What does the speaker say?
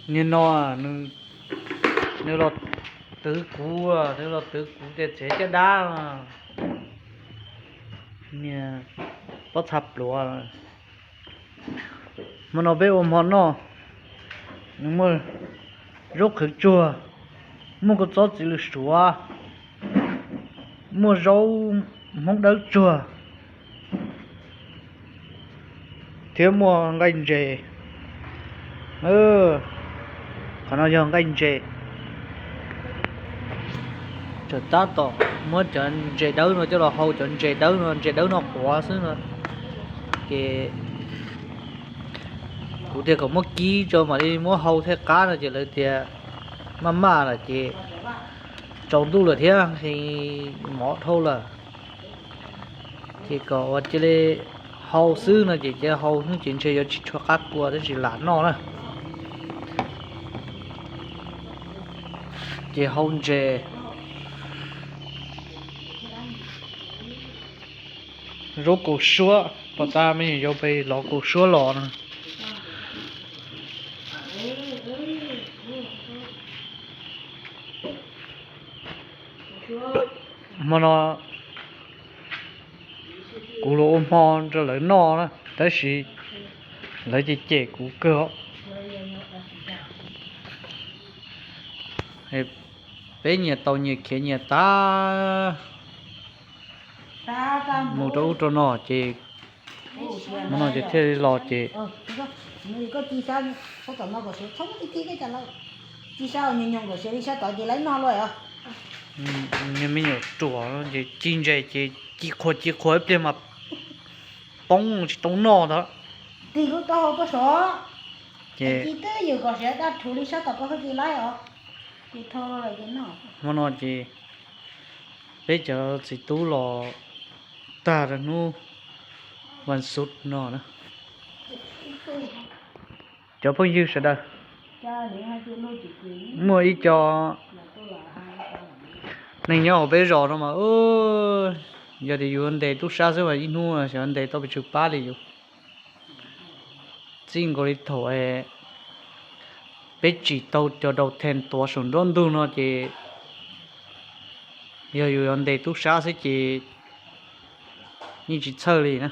Niag no, nws los twv kuv, nws los twv kuv tias txiav caj dab, niag pob txha pluav. Hmo no peb ua hmo noj, nws muaj zaub qhwv tsuag, muaj kua txob txiv lws suav, muaj zaub hmoob dawb tsuag, thiab muaj nqaij ntses. Qhov no yog nqaij ntses. Tseem tab tom muab cov ntses dawb no coj los hau, cov ntses dawb no, ntses dawb no quav xwb no. Ces kuv tias kom muab kib tso mam li muab hau thiaj qab no ces lawv tias maj maj lawm ces tsaus ntuj lawm thiab, mov dhau lawm. Ces kom ua cia li hau xwb no ces cia hau xwb ces ntshe yuav tsis tshua qab kua tab sis lam noj na. Ces hau ntses, zaub kaus suab, pom tab me nyuam yaus pes lov kaus suab los no. Hmo no kuv los ua hmo rau lawv noj na, tab sis lawv cem cem kuv kawg. Peb nyias tau nyias khiav nyias tas mus rau ub rau no ces hmo no ces thiaj li los ces niag me nyuam ruam ces ci ntses ces ci qhuas ci qhuas ib pliag mas poob tsis tau noj ntag. Ces hmo no ces peb cov txiv tub los tag rau hnub vas xuv no na. Cov phooj ywg sawv daws, muaj ib co neeg nyob hauv peb zos no mas, yog tias yus yuav ntes tub sab xwb mas ib hnub xyov ntes tau pes tsawg pab li yus. Txij nkaus li thaum peb tsim tau cov daus then tuav saum nruab ntug no ces yog yus yuav ntes tub sab xwb ces yeej tsis txhawj li na.